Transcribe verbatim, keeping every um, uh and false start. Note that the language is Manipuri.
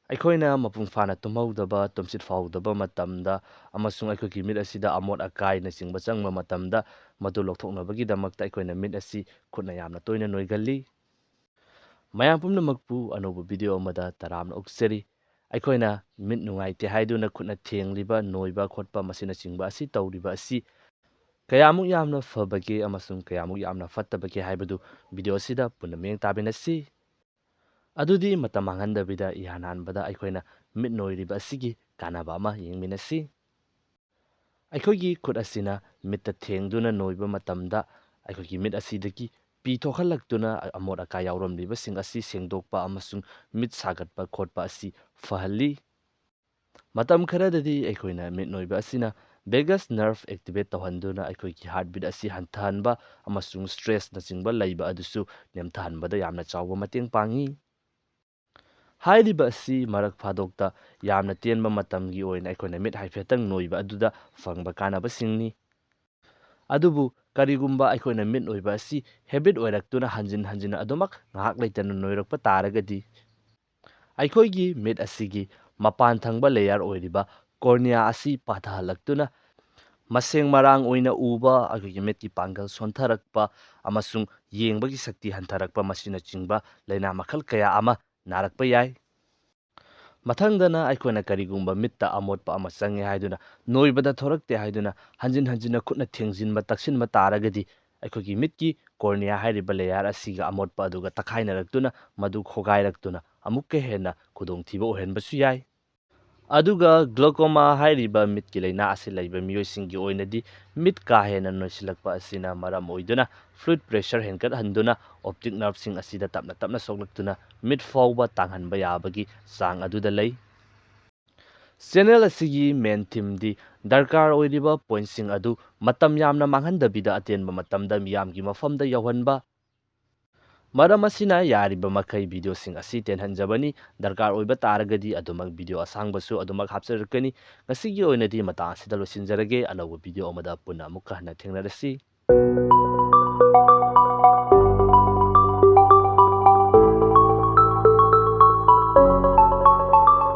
ꯑꯩꯈꯣꯏꯅ ꯃꯄꯨꯡ ꯐꯥꯅ ꯇꯨꯝꯍꯧꯗꯕ, ꯇꯨꯝꯁꯤꯠ ꯐꯥꯍꯧꯗꯕ ꯃꯇꯝꯗ ꯑꯃꯁꯨꯡ ꯑꯩꯈꯣꯏꯒꯤ ꯃꯤꯠ ꯑꯁꯤꯗ ꯑꯃꯣꯠ ꯑꯀꯥꯏꯅꯆꯤꯡꯕ ꯆꯪꯕ ꯃꯇꯝꯗ, ꯃꯗꯨ ꯂꯧꯊꯣꯛꯅꯕꯒꯤꯗꯃꯛꯇ ꯑꯩꯈꯣꯏꯅ ꯃꯤꯠ ꯑꯁꯤ ꯈꯨꯠꯅ ꯌꯥꯝꯅ ꯇꯣꯏꯅ ꯅꯣꯏꯒꯜꯂꯤ꯫ ꯃꯌꯥꯝ ꯄꯨꯝꯅꯃꯛꯄꯨ ꯑꯅꯧꯕ video ꯑꯃꯗ ꯇꯔꯥꯝꯅ ꯑꯣꯛꯆꯔꯤ꯫ ꯑꯩꯈꯣꯏꯅ ꯃꯤꯠ ꯅꯨꯡꯉꯥꯏꯇꯦ ꯍꯥꯏꯗꯨꯅ ꯈꯨꯠꯅ ꯊꯦꯡꯂꯤꯕ, ꯅꯣꯏꯕ ꯈꯣꯠꯄ ꯃꯁꯤꯅꯆꯤꯡꯕ ꯑꯁꯤ ꯇꯧꯔꯤꯕ ꯑꯁꯤ ꯀꯌꯥꯃꯨꯛ ꯌꯥꯝꯅ ꯐꯕꯒꯦ ꯑꯃꯁꯨꯡ ꯀꯌꯥꯃꯨꯛ ꯌꯥꯝꯅ ꯐꯠꯇꯕꯒꯦ ꯍꯥꯏꯕꯗꯨ video ꯑꯁꯤꯗ ꯄꯨꯟꯅ ꯃꯤꯠꯌꯦꯡ ꯇꯥꯃꯤꯟꯅꯁꯤ꯫ ꯑꯗꯨꯗꯤ ꯃꯇꯝ ꯃꯥꯡꯍꯟꯗꯕꯤꯗ ꯏꯍꯥꯟ ꯍꯥꯟꯕꯗ ꯑꯩꯈꯣꯏꯅ ꯃꯤꯠ ꯅꯣꯏꯔꯤꯕ ꯑꯁꯤꯒꯤ ꯀꯥꯟꯅꯕ ꯑꯃ ꯌꯦꯡꯃꯤꯟꯅꯁꯤ꯫ ꯑꯩꯈꯣꯏꯒꯤ ꯈꯨꯠ ꯑꯁꯤꯅ ꯃꯤꯠꯇ ꯊꯦꯡꯗꯨꯅ ꯅꯣꯏꯕ ꯃꯇꯝꯗ ꯑꯩꯈꯣꯏꯒꯤ ꯃꯤꯠ ꯑꯁꯤꯗꯒꯤ ꯄꯤ ꯊꯣꯛꯍꯜꯂꯛꯇꯨꯅ ꯑꯃꯣꯠ ꯑꯀꯥꯏ ꯌꯥꯎꯔꯝꯂꯤꯕꯁꯤꯡ ꯑꯁꯤ ꯁꯦꯡꯗꯣꯛꯄ ꯑꯃꯁꯨꯡ ꯃꯤꯠ ꯁꯥꯒꯠꯄ ꯈꯣꯠꯄ ꯑꯁꯤ ꯐꯍꯜꯂꯤ꯫ ꯃꯇꯝ ꯈꯔꯗꯗꯤ ꯑꯩꯈꯣꯏꯅ ꯃꯤꯠ ꯅꯣꯏꯕ ꯑꯁꯤꯅ vagus nerve activate ꯇꯧꯍꯟꯗꯨꯅ ꯑꯩꯈꯣꯏꯒꯤ heartbeat ꯑꯁꯤ ꯍꯟꯊꯍꯟꯕ ꯑꯃꯁꯨꯡ stressꯅꯆꯤꯡꯕ ꯂꯩꯕ ꯑꯗꯨꯁꯨ ꯅꯦꯝꯊꯍꯟꯕꯗ ꯌꯥꯝꯅ ꯆꯥꯎꯕ ꯃꯇꯦꯡ ꯄꯥꯡꯏ꯫ ꯍꯥꯏꯔꯤꯕ ꯑꯁꯤ ꯃꯔꯛ ꯐꯥꯗꯣꯛꯇ ꯌꯥꯝꯅ ꯇꯦꯟꯕ ꯃꯇꯝꯒꯤ ꯑꯣꯏꯅ ꯑꯩꯈꯣꯏꯅ ꯃꯤꯠ ꯍꯥꯏꯐꯦꯠꯇꯪ ꯅꯣꯏꯕ ꯑꯗꯨꯗ ꯐꯪꯕ ꯀꯥꯟꯅꯕꯁꯤꯡꯅꯤ꯫ ꯑꯗꯨꯕꯨ ꯀꯔꯤꯒꯨꯝꯕ ꯑꯩꯈꯣꯏꯅ ꯃꯤꯠ ꯅꯣꯏꯕ ꯑꯁꯤ habit ꯑꯣꯏꯔꯛꯇꯨꯅ ꯍꯟꯖꯤꯟ ꯍꯟꯖꯤꯟ ꯑꯗꯨꯃꯛ ꯉꯥꯏꯍꯥꯛ ꯂꯩꯇꯅ ꯅꯣꯏꯔꯛꯄ ꯇꯥꯔꯒꯗꯤ, ꯑꯩꯈꯣꯏꯒꯤ ꯃꯤꯠ ꯑꯁꯤꯒꯤ ꯃꯄꯥꯟ ꯊꯪꯕ layer ꯑꯣꯏꯔꯤꯕ cornea ꯑꯁꯤ ꯄꯥꯊꯍꯜꯂꯛꯇꯨꯅ ꯃꯁꯦꯡ ꯃꯔꯥꯡ ꯑꯣꯏꯅ ꯎꯕ, ꯑꯩꯈꯣꯏꯒꯤ ꯃꯤꯠꯀꯤ ꯄꯥꯡꯒꯜ ꯁꯣꯟꯊꯔꯛꯄ ꯑꯃꯁꯨꯡ ꯌꯦꯡꯕꯒꯤ ꯁꯛꯇꯤ ꯍꯟꯊꯔꯛꯄ ꯃꯁꯤꯅꯆꯤꯡꯕ ꯂꯥꯏꯅꯥ ꯃꯈꯜ ꯀꯌꯥ ꯑꯃ ꯅꯥꯔꯛꯄ ꯌꯥꯏ꯫ ꯃꯊꯪꯗꯅ ꯑꯩꯈꯣꯏꯅ ꯀꯔꯤꯒꯨꯝꯕ ꯃꯤꯠꯇ ꯑꯃꯣꯠꯄ ꯑꯃ ꯆꯪꯉꯦ ꯍꯥꯏꯗꯨꯅ, ꯅꯣꯏꯕꯗ ꯊꯣꯔꯛꯇꯦ ꯍꯥꯏꯗꯨꯅ ꯍꯟꯖꯤꯟ ꯍꯟꯖꯤꯟꯅ ꯈꯨꯠꯅ ꯊꯦꯡꯖꯤꯟꯕ, ꯇꯛꯁꯤꯟꯕ ꯇꯥꯔꯒꯗꯤ ꯑꯩꯈꯣꯏꯒꯤ ꯃꯤꯠꯀꯤ cornea ꯍꯥꯏꯔꯤꯕ layer ꯑꯁꯤꯒ ꯑꯃꯣꯠꯄ ꯑꯗꯨꯒ ꯇꯛꯈꯥꯏꯅꯔꯛꯇꯨꯅ ꯃꯗꯨ ꯈꯣꯒꯥꯏꯔꯛꯇꯨꯅ ꯑꯃꯨꯛꯀ ꯍꯦꯟꯅ ꯈꯨꯗꯣꯡꯊꯤꯕ ꯑꯣꯏꯍꯟꯕꯁꯨ ꯌꯥꯏ꯫ ꯑꯗꯨꯒ glaucoma ꯍꯥꯏꯔꯤꯕ ꯃꯤꯠꯀꯤ ꯂꯥꯏꯅꯥ ꯑꯁꯤ ꯂꯩꯕ ꯃꯤꯑꯣꯏꯁꯤꯡꯒꯤ ꯑꯣꯏꯅꯗꯤ ꯃꯤꯠ ꯀꯥ ꯍꯦꯟꯅ ꯅꯣꯏꯁꯤꯜꯂꯛꯄ ꯑꯁꯤꯅ ꯃꯔꯝ ꯑꯣꯏꯗꯨꯅ fluid pressure ꯍꯦꯟꯒꯠꯍꯟꯗꯨꯅ optic nerveꯁꯤꯡ ꯑꯁꯤꯗ ꯇꯞꯅ ꯇꯞꯅ ꯁꯣꯛꯂꯛꯇꯨꯅ ꯃꯤꯠ ꯐꯥꯎꯕ ꯇꯥꯡꯍꯟꯕ ꯌꯥꯕꯒꯤ ꯆꯥꯡ ꯑꯗꯨꯗ ꯂꯩ꯫ Channel ꯑꯁꯤꯒꯤ main themeꯗꯤ ꯗꯔꯀꯥꯔ ꯑꯣꯏꯔꯤꯕ pointꯁꯤꯡ ꯑꯗꯨ ꯃꯇꯝ ꯌꯥꯝꯅ ꯃꯥꯡꯍꯟꯗꯕꯤꯗ ꯑꯇꯦꯟꯕ ꯃꯇꯝꯗ ꯃꯤꯌꯥꯝꯒꯤ ꯃꯐꯝꯗ ꯌꯧꯍꯟꯕ꯫ ꯃꯔꯝ ꯑꯁꯤꯅ ꯌꯥꯔꯤꯕ ꯃꯈꯩ videoꯁꯤꯡ ꯑꯁꯤ ꯇꯦꯟꯍꯟꯖꯕꯅꯤ꯫ ꯗꯔꯀꯥꯔ ꯑꯣꯏꯕ ꯇꯥꯔꯒꯗꯤ ꯑꯗꯨꯃꯛ video ꯑꯁꯥꯡꯕꯁꯨ ꯑꯗꯨꯃꯛ ꯍꯥꯞꯆꯔꯛꯀꯅꯤ꯫ ꯉꯁꯤꯒꯤ ꯑꯣꯏꯅꯗꯤ ꯃꯇꯥꯡ ꯑꯁꯤꯗ ꯂꯣꯏꯁꯤꯟꯖꯔꯒꯦ꯫ ꯑꯅꯧꯕ video ꯑꯃꯗ ꯄꯨꯟꯅ ꯑꯃꯨꯛꯀ ꯍꯟꯅ ꯊꯦꯡꯅꯔꯁꯤ꯫